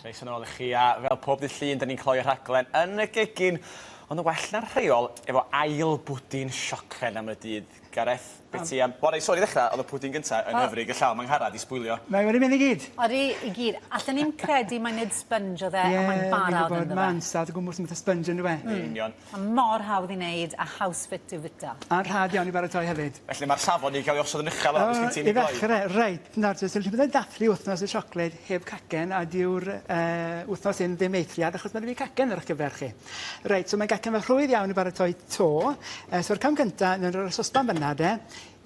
Croeso nôl i chi a fel pob dydd Llun 'da ni'n cloi y rhaglen yn y gegin ond yn well na'r rheol efo ail bwdin siocled am y dydd. Gareth, be ti am... Wel reit sori i ddechrau, oedd y pwdin gynta yn hyfryd y llaw, mae Angharad 'di sbwylio. Mae wedi mynd i gyd. Odi, i gyd. Allen i'm credu mai nid sponge oedd e, ond mae'n barod ynddo fe. Mae'n ansawdd o gwmws yn fatha sponge yndyw e? Yn union. Mae mor hawdd i wneud a haws ffit i'w fita. A rhad iawn i baratoi hefyd. Felly mae'r safon 'di cael ei osod yn uchel o, beth sgen ti i ni gloi? I ddechrau, reit, nawr te, so lle byddai dathlu wythnos y siocled heb cacen, a dyw'r uh, wythnos hyn ddim eithriad, achos mae 'da fi cacen ar eich gyfer chi. Reit, so mae'n gacen fach rhwydd iawn i baratoi to. So'r cam cynta, newn rhoi'r sosban fan'na de,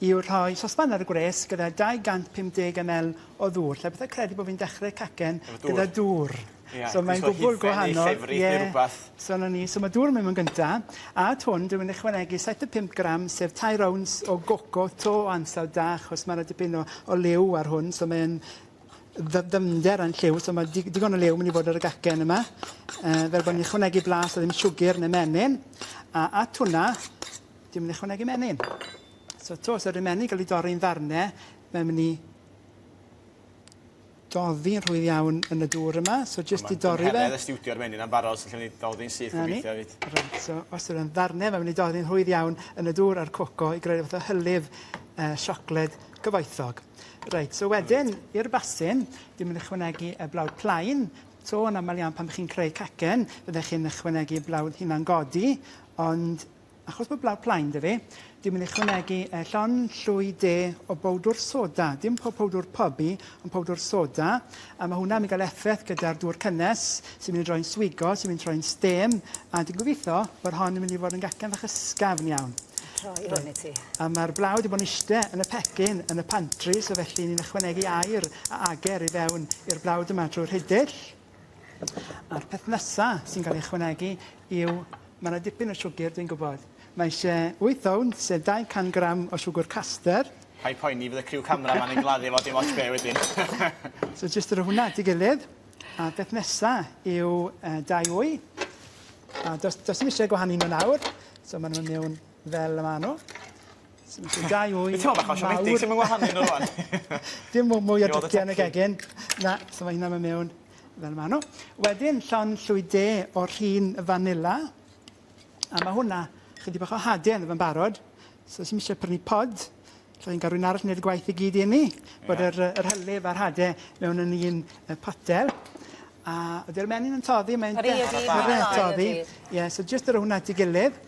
yw rhoi sosban ar y gwres gyda 250 ml o ddŵr. Lle bythau credu bod fi'n dechrau cacen gyda dŵr. Ia, so mae'n gwbl gwahanol. Neu llefrith neu rhywbeth. So 'na ni. So ma' dŵr yn mynd mewn gynta. A at hwn dwi'n mynd i ychwanegu 75 gram, sef tair owns o goco to o ansawdd da, achos ma' 'na dipyn o o liw ar hwn, so mae'n ddyfnder a'n lliw, so ma' digon o liw mynd i fod ar y gacen yma. Fel bod ni'n ychwanegu blas o ddim siwgr neu menyn. A at hwnna, dwi'n mynd i ychwanegu menyn. So 'to, os ydy'r menyn gael ei dorri'n ddarnau, mae'n mynd i doddi'n rhwydd iawn yn y dŵr yma, so jyst i dorri fe. Mae'n y stiwdio'r menyn am barod, so lle ni doddi'n syth gobeithio hefyd. Reit, so os yw'n ddarnau, mae'n mynd i doddi'n rhwydd iawn yn y dŵr a'r coco i greu fath o hylif siocled gyfoethog. Reit, so wedyn, i'r basin, dwi'n mynd i ychwanegu y blawd plaen. To, yn aml iawn pan chi'n creu cacen, byddech chi'n ychwanegu blawd hunan godi, ond Achos bod blawd plaen 'da fi, dwi'n mynd i ychwanegu llond llwy de o bowdwr soda. Dim powdwr pobi, ond powdwr soda. A mae hwnna'n mynd i gael effaith gyda'r dŵr cynnes, sy'n mynd i droi'n swigo, sy'n mynd i troi'n stêm. A dwi'n gobeithio bod hon yn mynd i fod yn gacen fach ysgafn iawn. Troi hwn i ti. A mae'r blawd wedi bod yn iste yn y pecyn yn y pantry, so felly ni'n ychwanegu aer a ager i fewn i'r blawd yma trwy'r rhidill. A'r peth nesa sy'n cael ei ychwanegu yw, mae 'na dipyn o siwgr dwi'n gwybod. Mae eisiau 8 owns, sef 200 gram o siwgr caster. Paid poeni, fydd y criw camera 'ma'n ein gladdu fo dim ots be wedyn. So jyst rhoi hwnna at ei gilydd. A beth nesa yw dau wy. A does, does dim eisiau gwahanu nhw nawr, so maen nhw'n mewn fel y maen nhw. So mae eisiau dau wy Dwi'n teimlo bach o siomedig sy'n mynd gwahanu nhw rwan. Dim mwy o driciau yn y gegin. Na, so mae hynna'n mynd mewn fel maen nhw. Wedyn, llond llwy de o'r rhin fanila. A mae hwnna, chydig bach o hade ynddo fe'n barod. So, sy'n eisiau prynu pod. Lle chi'n cael rhywun arall yn gwneud y gwaith i gyd i ni. Bod yr, yr hylif a'r hade mewn yn un potel. A ydy'r menyn yn toddi, mae'n dechrau toddi. Ie, so jyst yr hwnna at ei gilydd.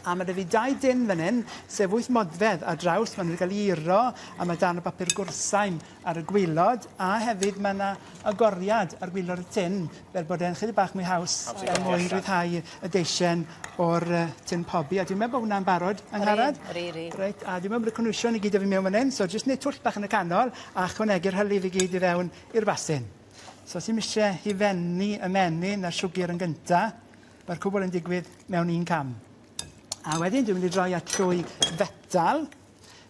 A ma' 'da fi dau dun fan 'yn, sef wyth modfedd ar draws, ma' nhw wedi cael eu iro, a ma' darn o bapur gwrthsaim ar y gwaelod, a hefyd ma' 'na agoriad ar gwaelod y tin, fel bod e'n chydig bach mwy haws er mwyn rhyddhau y deisen o'r tin pobi. A dwi'n meddwl bod hwnna'n barod, Angharad. Ori, ori. Reit, a dwi'n meddwl bod y cynhwysion i gyd 'da fi mewn fan 'yn, so jyst neud twll bach yn y canol, a ychwanegu'r hylif i gyd i fewn i'r basin. So sim isie hufennu y menyn a'r siwgr yn gynta, Mae'r cwbl yn digwydd mewn un cam. A wedyn dwi'n mynd i droi at llwy fetal,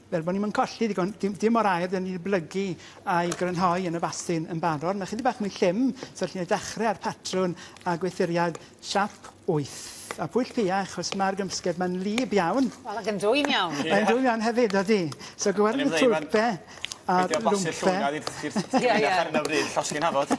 fel bod ni'n colli digon, dim, dim o'r aer, dyn ni'n blygu a'i grynhoi yn y basin yn barod. Mae chydig bach mwy llym, so allwn ni dechrau ar patrwn a gweithuriad siap 8. A pwyll pia, achos mae'r gymysgedd mae'n lib iawn. Wel, ac yn dwym iawn. Mae'n dwym iawn hefyd, ydy. So gweld y twlpe a'r lwmpe. Ie, ie. Ar hyn o bryd, llosgi'n hafod.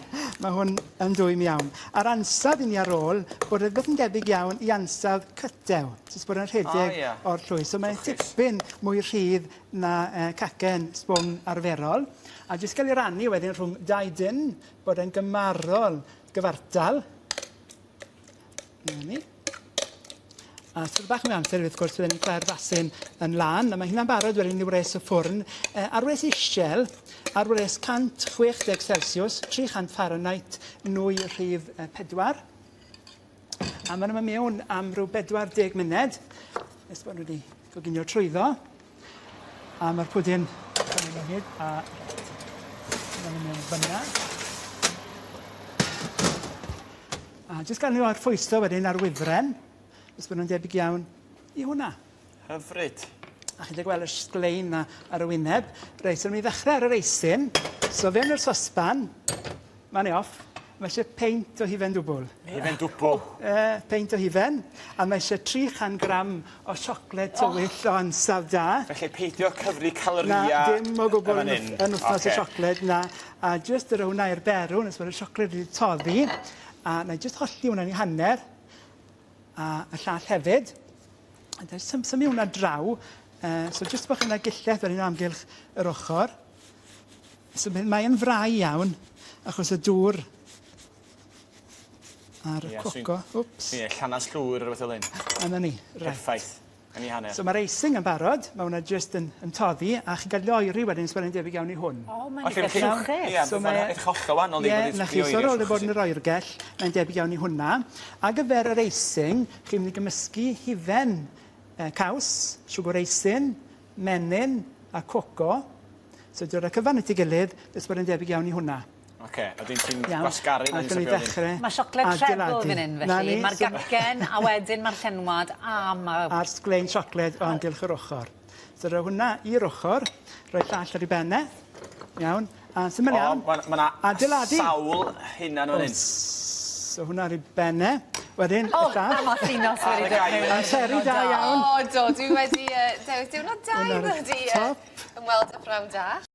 Mae hwn yn dwym iawn. A'r ansawdd i ni ar ôl, bod rhywbeth yn debyg iawn i ansawdd cytew, jyst bod yn rhedeg oh, yeah. o'r llwy. So mae'n tipyn mwy rhydd na cacen sbwng arferol. A jyst gael ei rannu wedyn rhwng dau dyn, bod e'n gymarol gyfartal. 'Na ni. A tipyn bach mwy o amser wrth gwrs fydden ni'n cael basin yn lân, a mae hynna'n barod wedyn i wres y ffwrn. Ar wres isiel, ar wres 160 Celsius, 300 Fahrenheit, nwy rhif 4. A maen nhw'n mynd mewn am rhyw 40 munud, nes bod nhw wedi coginio trwyddo. A mae'r pwdin yn mynd o hyd, a mae'n mynd mewn fyna. A jyst gael nhw arffwyso wedyn ar wifren, nes bod nhw'n debyg iawn i hwnna. Hyfryd. A chi'n gweld y sglein na ar y wyneb. Reit, so ni'n ddechrau ar yr eisin. So fewn i'r sosban, mae'n ei off. Mae eisiau peint o hufen dwbl. Hufen dwbl? Peint o hufen, a mae eisiau 300 gram o siocled tywyll o ansawdd da. Felly peidio cyfri calorïau Na, dim o gwbl yn, yn wythnos y siocled, na. A jyst yr hwnna i'r berw, nes bod y siocled wedi toddi, a na i jyst hollti hwnna'n ei hanner, a y llall hefyd. A da symud hwnna draw, so jyst bach yna gillell fel un o amgylch yr ochr. So mae'n frau iawn, achos y dŵr a'r coco. Wps. Ie, llanas llwyr ar rhywbeth fel hyn. A 'na ni. Reit. Perffaith. Yn ei hanner. So mae'r icing yn barod, mae hwnna jyst yn, yn toddi, a chi'n cael oeri wedyn, so mae'n debyg iawn i hwn. O, mae'n eitha llwchus. Ie, so mae'n edrych hollol wahanol. Ie, na chi, so ar ôl i bod yn yr oergell, mae'n debyg iawn i hwnna. Ar gyfer yr icing, chi'n mynd i gymysgu hufen caws, siwgr eisin, menyn a coco. So dod â cyfan at ei gilydd, nes bod yn debyg iawn i hwnna. Oce, a wedyn ti'n gwasgaru Iawn, a allwn ni ddechrau Mae siocled trebl fan hyn felly. Mae'r gacen a wedyn mae'r llenwad a mae... A'r sglein siocled o amgylch yr ochr. So rhoi hwnna i'r ochr, rhoi llall ar ei ben e. Iawn, a syml iawn. O, mae 'na sawl hunan fan hyn. So hwnna ar ei ben e. Wedyn, y llall. O, a mae Llinos wedi dod mewn. Amseru da iawn. O, do, dwi wedi dewis diwrnod da i ddod i ymweld â phnawn da.